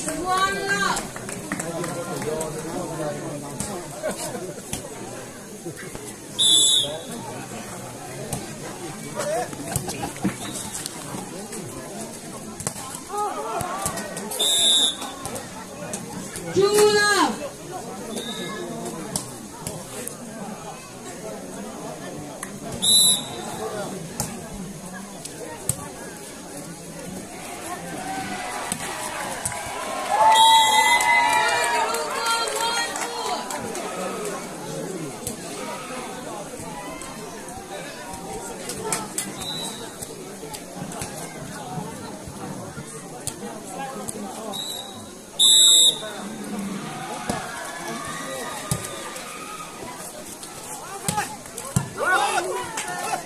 1 love. 2 love.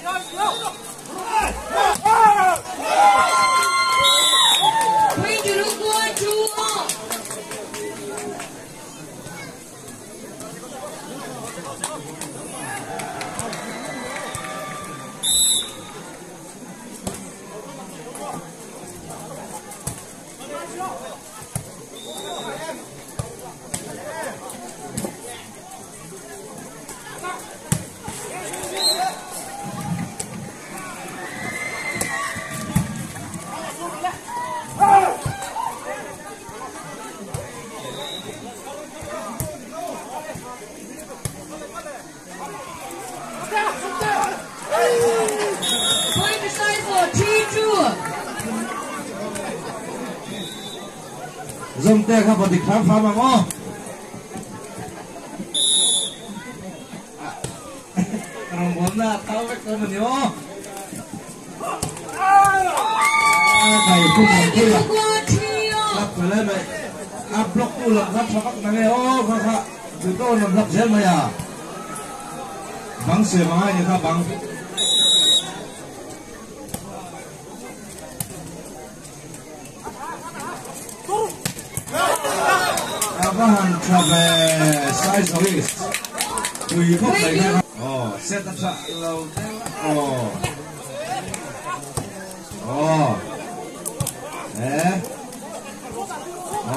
Point to Rukwa, 1-4. Point to Rukwa, 2 all. Point to side for 3-2. Zom te kha bodi kham pham ang aw. Rong bon na tao vek to ni aw. Thầy cũng Point còn to kia là Rukwa, 3 all. lắp phải lên mày áp block tu làm khắp sao các thằng ô kha kha từ tôi làm lắp dễ mày à bắn xìa mà hai người ta bắn Abraham Trave size of is tùy khúc này ha oh set up sa lâu oh oh eh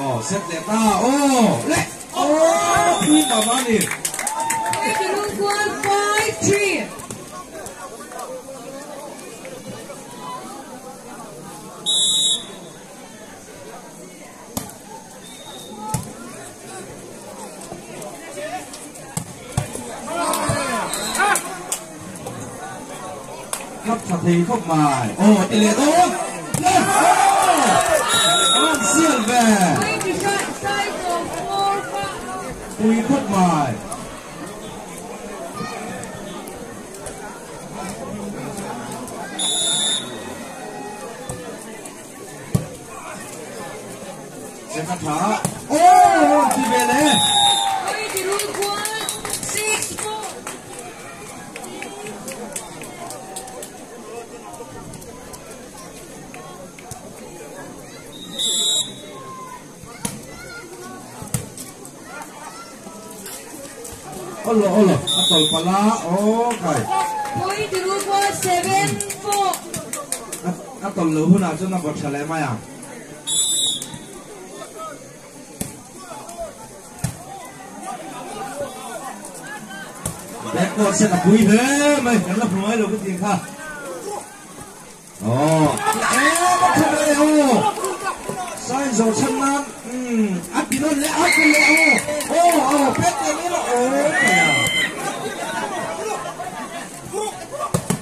oh set lẹ ta oh lẹ oh khi mà mà nè Point to Rukwa, 5-3. Khắp thật thì khóc mài oh tỷ lệ tốt lên oh siêu về Point to side for 4-5. tùy khóc mài sẽ cắt thả oh thì về đấy Point to Rukwa, 6-4. Olo olo atol pala okay Point to Rukwa, 7-4. Atol lo huna chu na bot thale mai à Backcourt sẽ là quý thế mày cái lập nói là cái gì kha ồ bắt thằng này ô sai rồi chân nam áp bị nó lẹ áp bị lẹ ô ô ô pet này nữa ô mày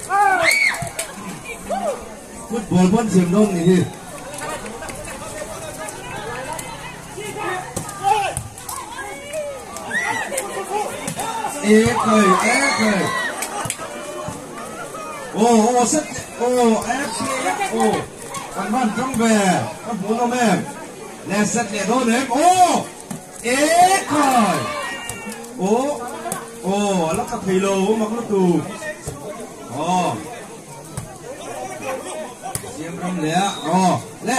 à football vẫn diệm đông nhỉ ê cười ô ô set ô ép ô còn văn trong về con bố nó mềm lẹ set lẹ đôi đấy ô ê cười ô ô lắc cặp thầy lô mà nó tù ô xem răm lẹ ô lẹ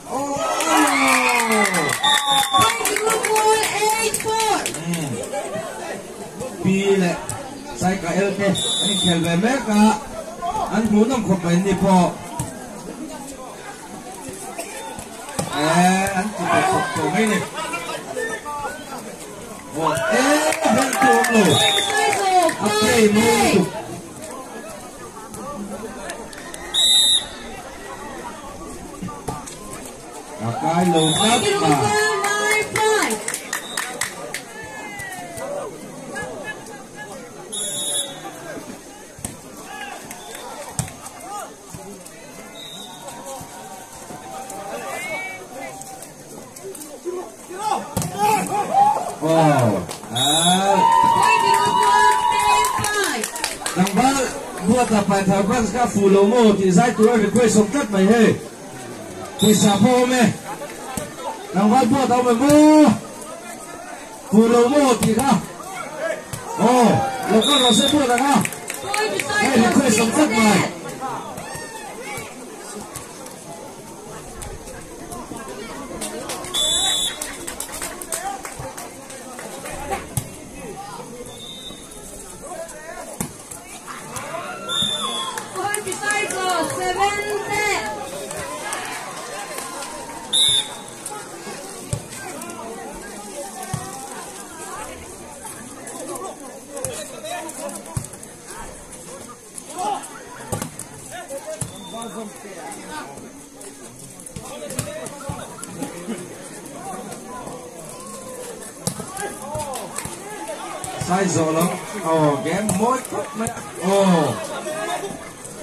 ô Point to Rukwa, 8-4. P lẹ sai cả LK anh khel về mẹ cả anh muốn ông khop về ni po An ti tawh tawh tawh mai ni. Aw e heng tu awm lo. A play mawi lutuk. A kai lo tlat a. Tlangval Buata Paithar Branch kha fuh lo maw tih zai tura request awm tlat mai hei. Pawisa pawh awm e. Tlangval Buata awm em maw? Fuh lo maw tih kha. Aw, lo kal rawh se Buata kha. Hei request awm tlat mai. Sai zawh lam aw game mawi khawp mai a aw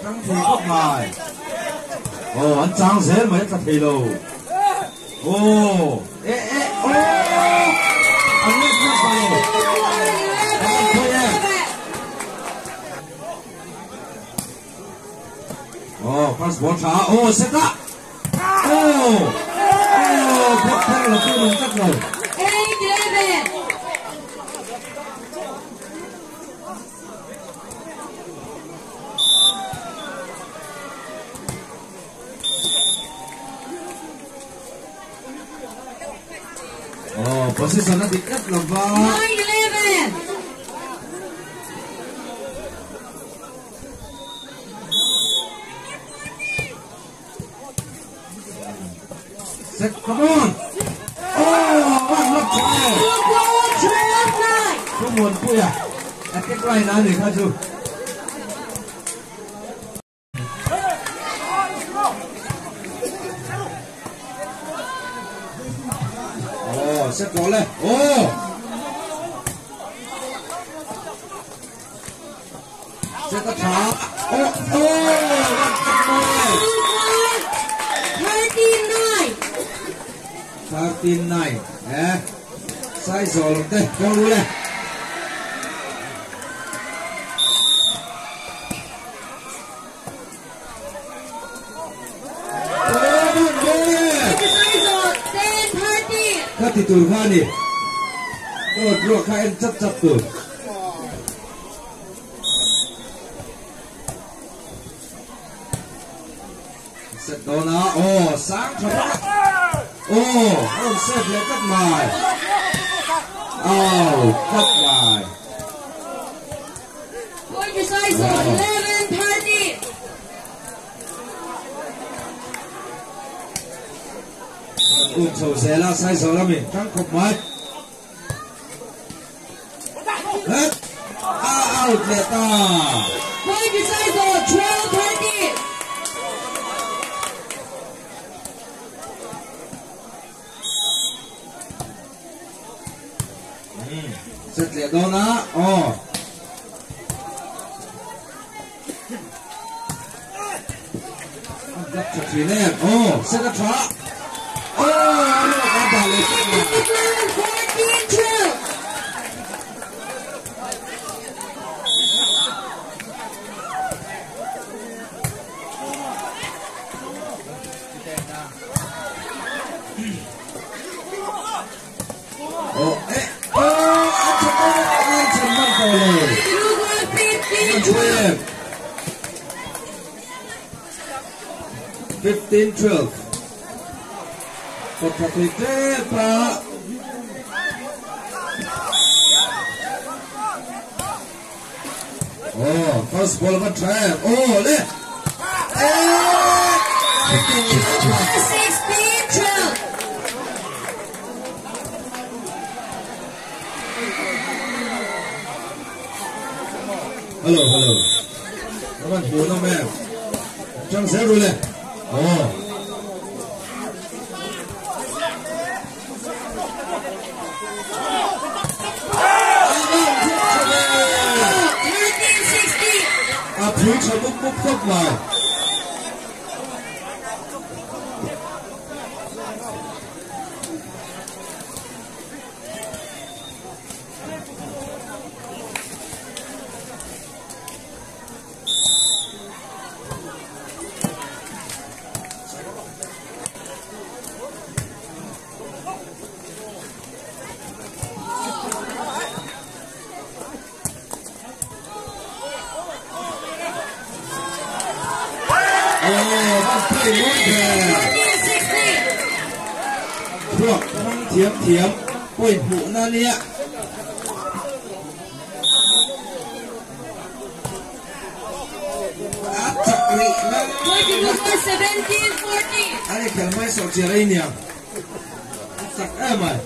tang thei khawp mai aw an chang zel mai a tla thei lo aw e e aw an let let ta lo an khawi em. Oh, first ball tha. Oh, set up. Oh. Oh, block thang lo tu nung tak lo. 8-11. Oh, position a dik tlat lo va. 9-11. Set, come on. Oh, one lock tha e. 12-9. Thu muan pui a. Attack line a ni kha chu. Oh, set ball le. Oh. Set a tha. Oh, oh, one set ball. 39. 39. Eh. Sai zawh lam te kawng lu le. Kha ti tur kha a ni. Dawt ruah kha en chap chap tur. Set dawn a, aw sang tha bawk a. Aw, a rawn set leh tlat mai. Aw, tlat mai. Point to Saizawh, 11-30. Um chho zel a, Saizawh lamin tang khawp mai. Het, a out leh ta. Point to Saizawh, 12-30. Set leh dawn a, aw. A block tha thin em, aw, set a tha. Aw, a lawk a dah leh tlat mai. Aw eh aw a tha tawh a chhan man tawh lo. An pui em? 15-12 Kawt tha thei tep a. Aw first ball a va tha em? Aw le. Eh! Hello, hello. Kaman hmuhnawm em? Ṭang zel ru le. Aw. A phui ṭha mup mup khawp mai. Thluak hmang thiam thiam point hmuhna nia. A chak rih na. Ani khel mai sawh chiar ei nia. A chak em ai.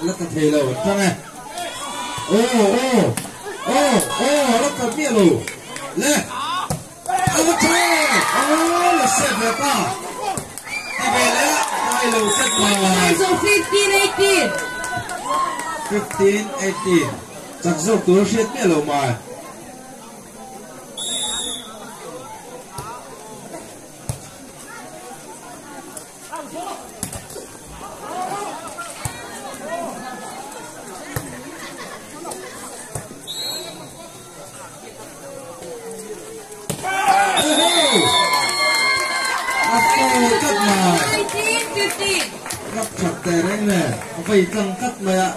La ta thei lo tang e. Aw aw aw aw la ta miah lo le. A va tha aw la set ve ta. Ti ve le kai lo set mai. 15-18. 15-18. Chak zawk tur a hriat miah lo mai. Rap that teh reng le a vei tlang tlat mai a.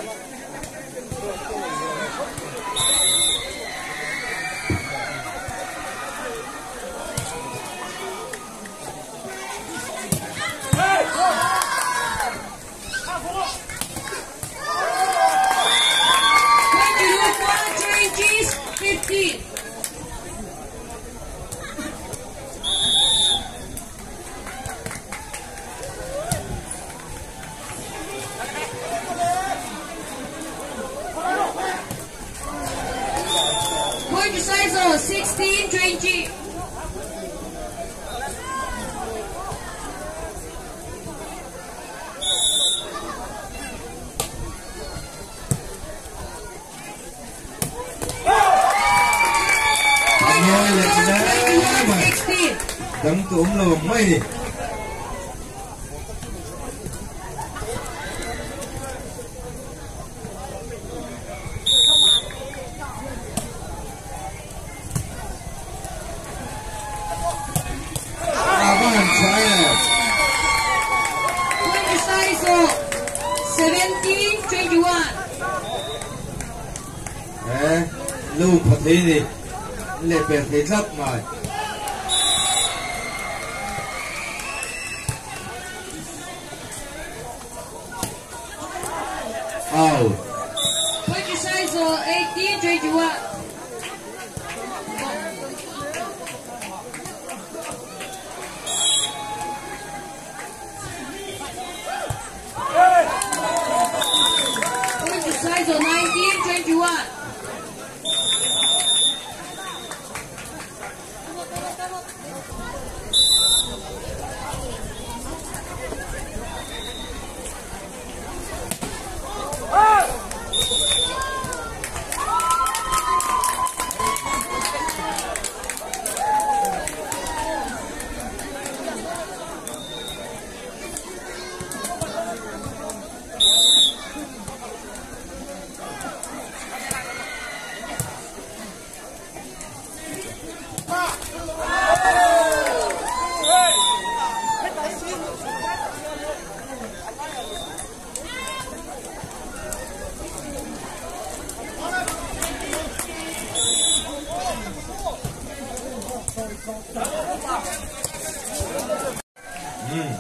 Dang tu awm lo ang mai ni. A va han tha em. He lo pha thei ni leh per thei tlat mai. Out.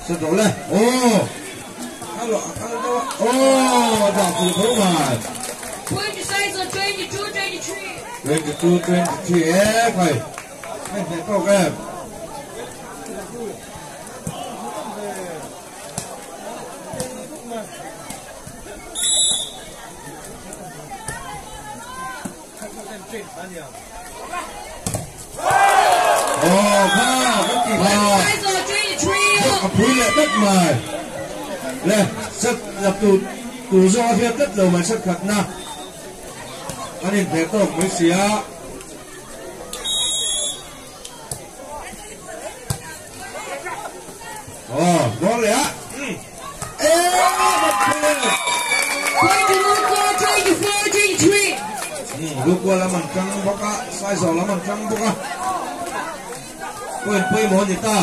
Set rawh le. Aw. Kal rawh, a kal deuh a. Aw, a dah fuh tho mai. Point to Saizawh 22, 23. 22, 23 e khai. Hei hneh tawk em. Aw kha kan tih kha a phui leh tlat mai le set la tur tur zawk a hriat tlat lo mai set khatna kan inhmeh tawk mai si a. Aw dawn leh a Lukua lam an tang bawk a, Saizawh lam an tang bawk a, point pawimawh a ni ta.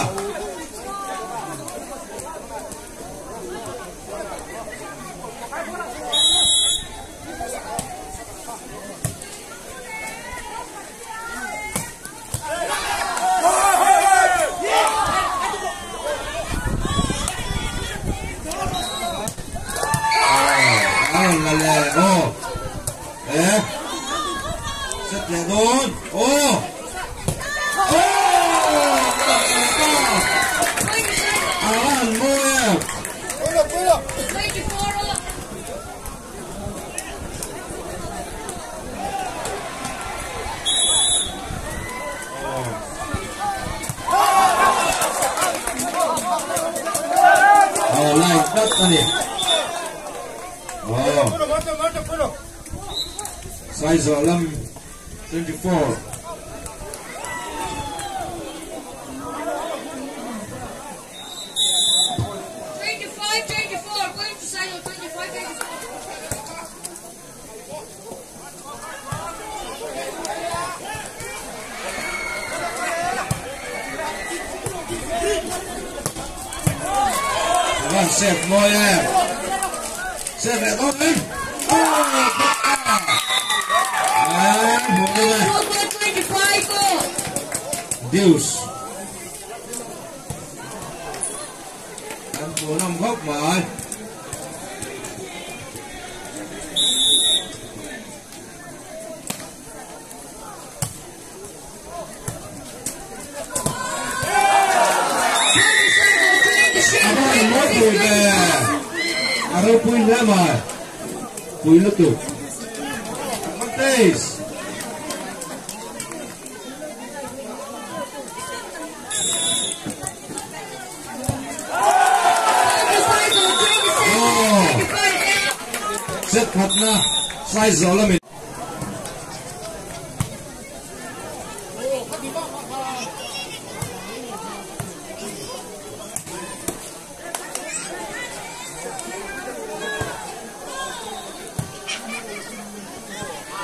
Saizawh lam 24. Van sep mawi em. Sep leh dawn em. Deus. An hmuhnawm khawp mai. A ropui hle mai. Pui lutuk. Advantage. Set khatna Saizawh lamin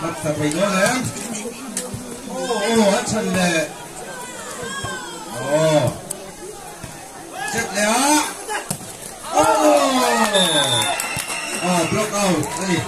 Khat ta thei dawn em? Aw aw an chhan leh. Aw. Set leh a. Aw. Aw block out a ni.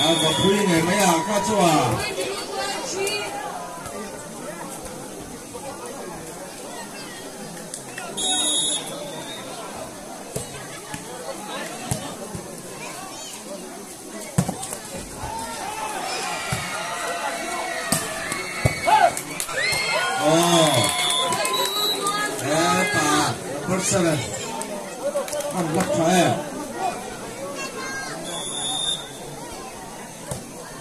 A va phui ngei mai a kha chuan. Aw. Hepa number 7. An lak tha em.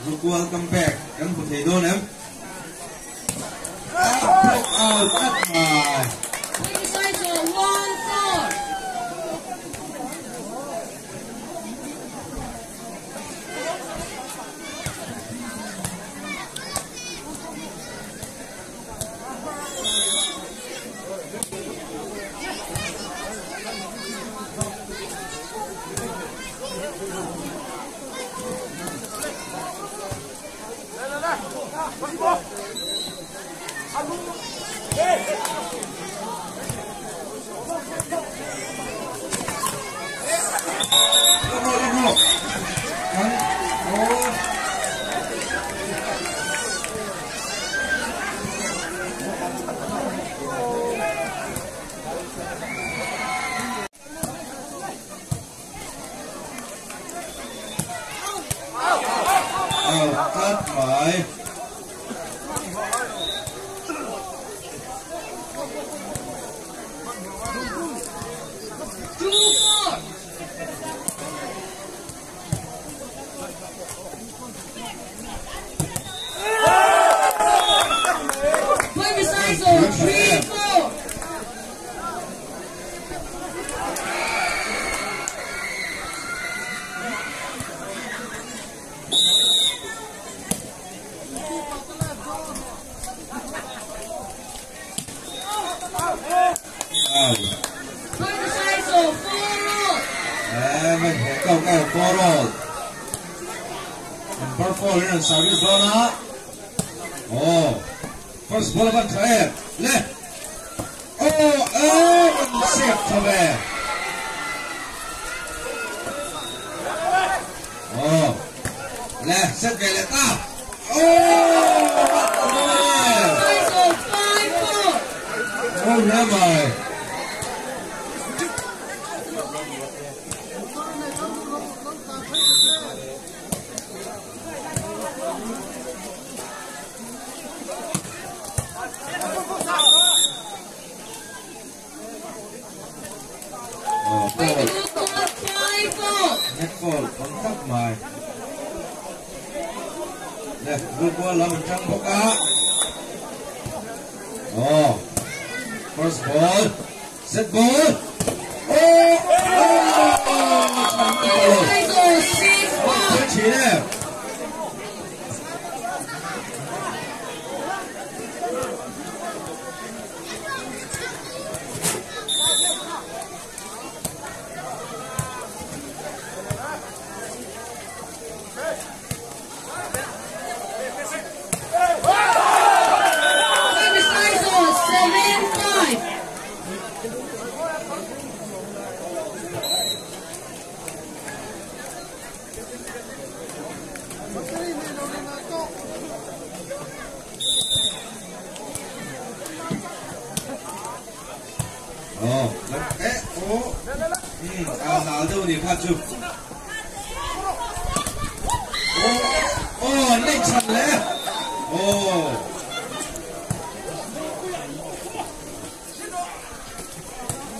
Zukual comeback kan hmu thei dawn em. Block out tlat mai. tlat mai. Number 4 here in service zona. Oh, first ball of a left. Oh, oh, safe to there. Oh, left, set left. Oh, oh, never. Net ball, contact mai. Left, blue ball lam tang boka. Oh, first ball, set ball. Oh, oh, oh, Oh, oh, oh, next one left. Oh.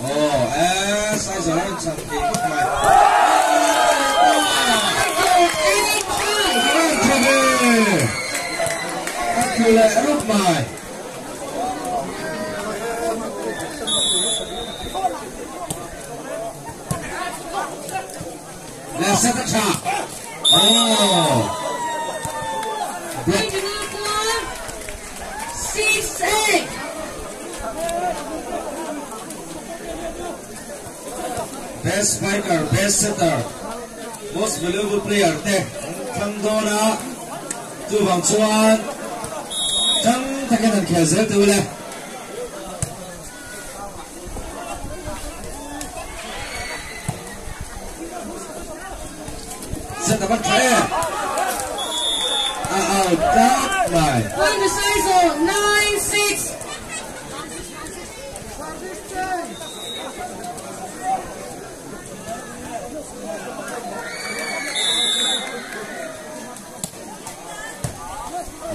Oh, as I learned something. Left set the top. Oh. 3, 2, 1, 6, 8. Best spiker, best setter, most valuable player. Te, Thang Dona, Tu Vang Chuan, Thang Thaken an khel zel tu le. Set the try. Out that line. Point to Saizal, 9-6.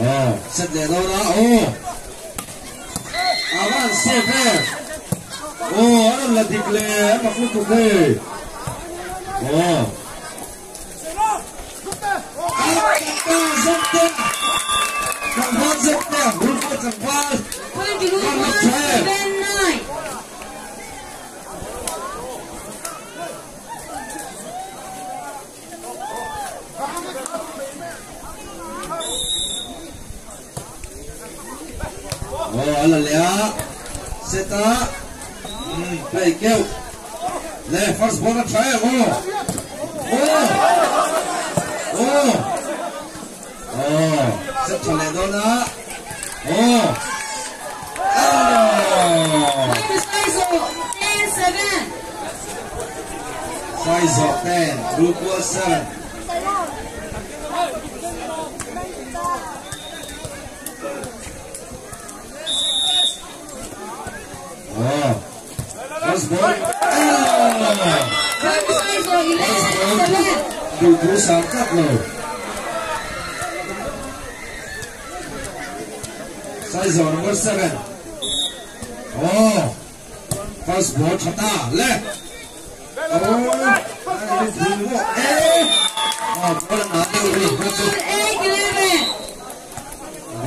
Oh, set the Dona. Oh, Avan safe. Oh, ano la declare? Makutuke. Oh. Point to 1, 7, 9. Oh, ala Seta. Play kêu. Le first ball try. Oh. Oh. Oh. Oh. Set chale dona. Oh. Oh. Point to Saizal, 10-7. Saizal 10, Rukwa 7. Oh. First ball. Oh. Point to Saizal, 11-7. Đủ đủ sáng cắt rồi. Saizawh number 7. Oh, first ball tha ta le. Oh, eh. Oh, ball a nal deuh ni.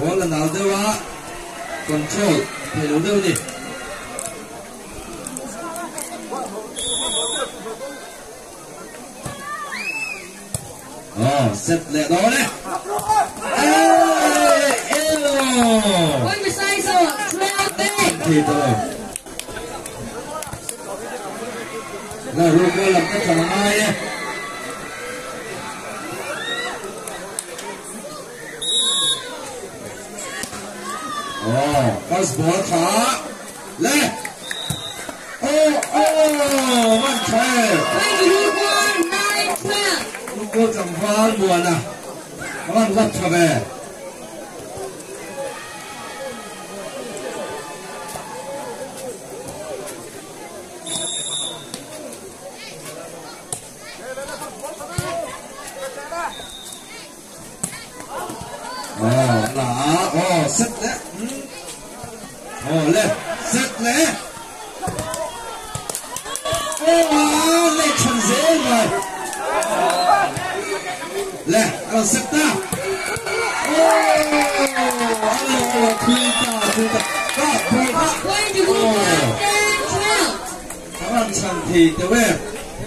Ball a nal deuh a. Control thei lo deuh ni. Oh, set leh dawn e. Eh, elo. Thei ta lo. La ru ko lam ka tlang ngai e. Oh, first ball tha. Le. Oh, oh, man tha. Ko tlangval muana man lap tha ve. Oh, la, oh, set le. Oh, le, set le. Oh, le chan zel mai. Le, alo set ta. Oh, alo, alo, thui ta, thui ta. Ka, thui ta. Oh. Các bạn thì te we.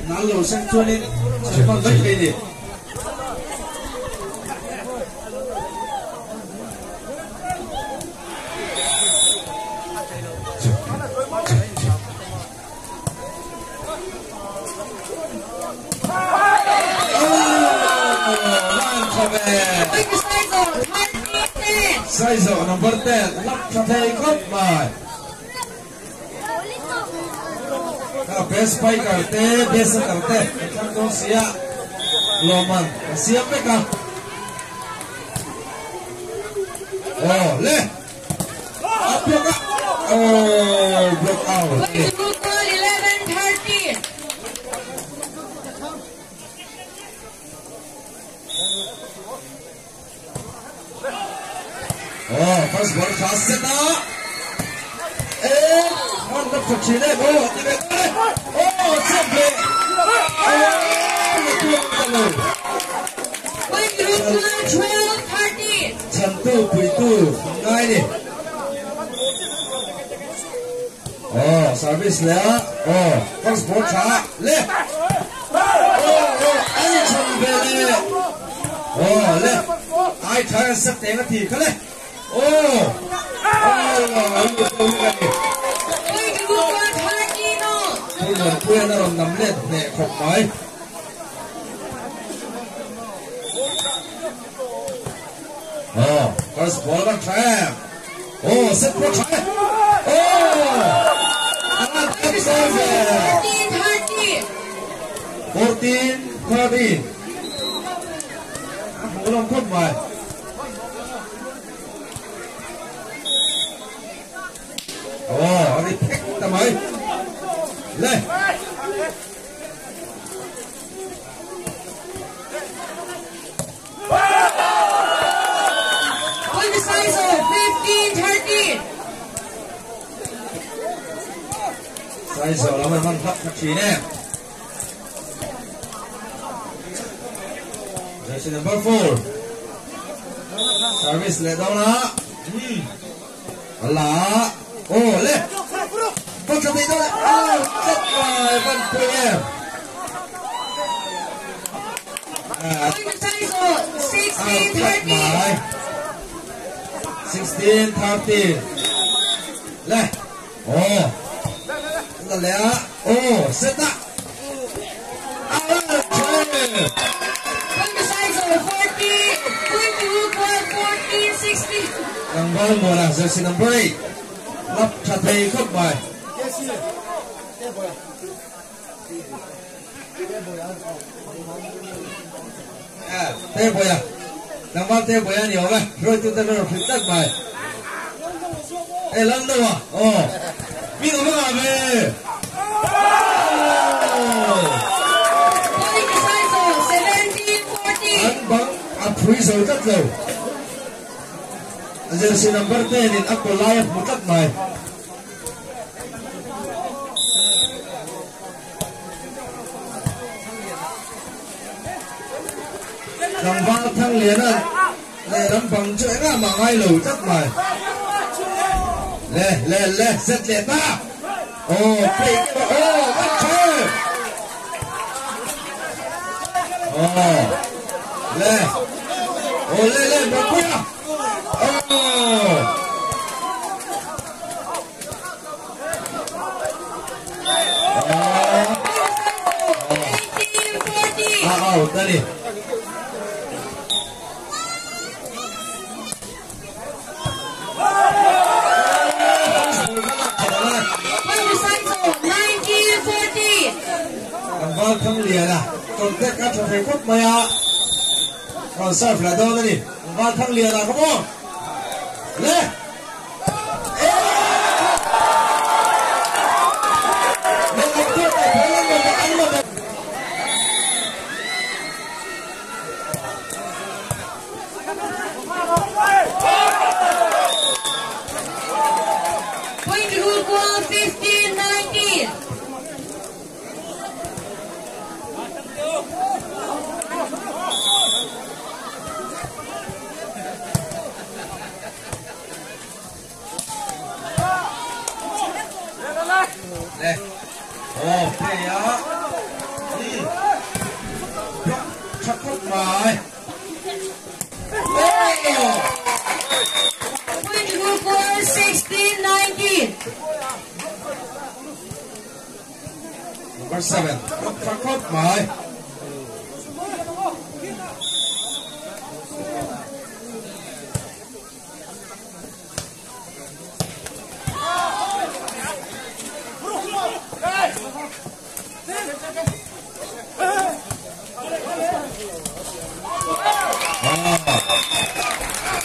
Nal lo sang chuanin chan ban vek thei ni. Saizawh number 10 lap tha thei khawp mai. Ka best spiker te best setter te thlang dawn sia lawman a siam vek a. Oh le a block a oh block out. Oh, first ball tha set a. Eh, man lap tha thin e. Oh, ti ve le. Oh, chep le. Oh, le tuang ta lo. Chan tu pui tu ngai ni. Oh, service le a. Oh, first ball tha le. Oh, oh, ai chan ve le. Oh, le. Ai tha set te nga thi kha le. Oh, oh, oh, quên nó nằm lên nè khóc mãi. Oh, first ball one try. Oh, set ball try. Oh, 14, 13. Không có khóc mãi. Oh, đi pick tầm ấy. Lên. Saizawh lam an hman hlak kha thin e. Jersey number 4. Service leh dawn a. A la. Oh, le. Có chuẩn bị thôi. Oh, rất là văn pui em. À, 16 13. Le. Oh. Là lẹ. Oh, set up. Number 1 là jersey number 8. Lap tha thei khawp mai. À, tê bồi à. Number tê bồi à nhiều vậy. Rồi chúng ta nó phải tắt bài. Ê lăn đâu à? Ồ. Mi nó mà về. Ăn bóng à phui rồi rất rồi. Jersey number 10 in a kaw lai a hmu tlat mai. Tlangval Thangliana lehlam bang chu engah mah ngai lo tlat mai. Le le le set leh ta. Aw play ke ba aw man tha em. Aw le aw le le Muanpuia. Aw. A out a ni. Tlangval Thangliana contact a tha thei khawp mai a, rawn serve leh dawn a ni. Tlangval Thangliana ka maw? Le! Point Rulkual 15-19. Le aw play a block tha khawp mai Point Rulkual 16-19. Number 7 block tha khawp mai.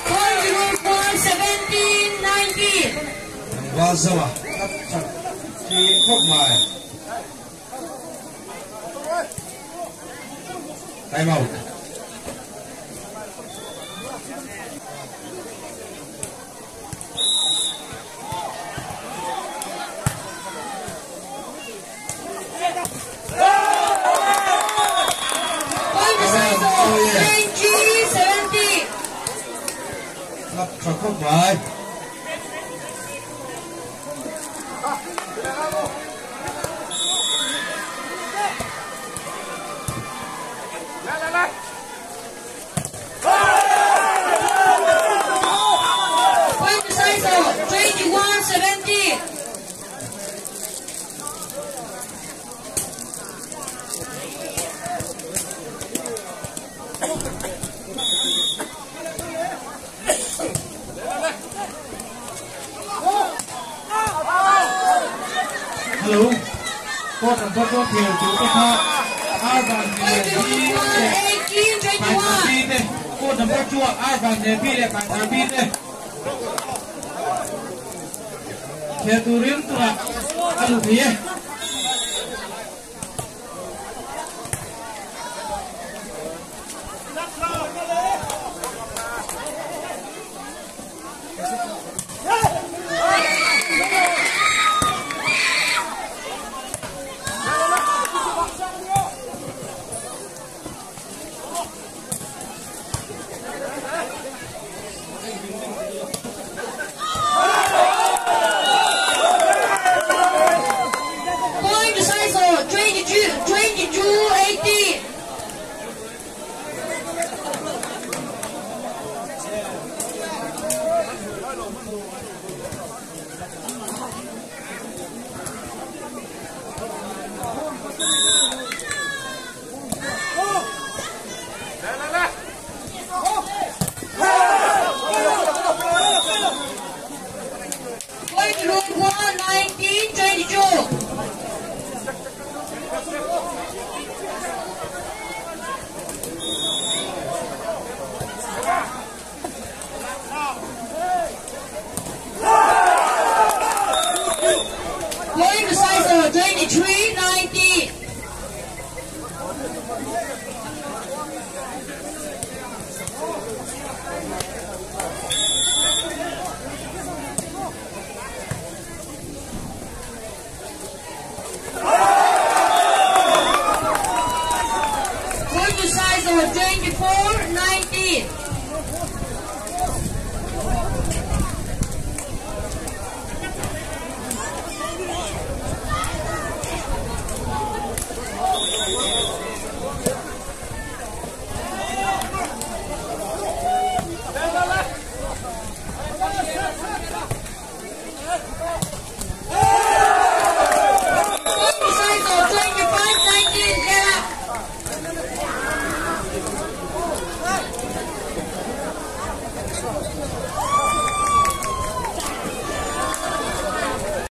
Point Rulkual 17-19. Tlangval Zoa tlat that thin khawp mai. Time out. Point Saizawh 19-17. Tlat tha khawp mai. Point Saizawh 21-17. Hello, court number 2 khel tur te kha Arvan Point leh B Rulkual leh Paitha B 18-21. te court number 2 ah Arvan leh B leh Paitha B te khel turin tunah a lut thei e.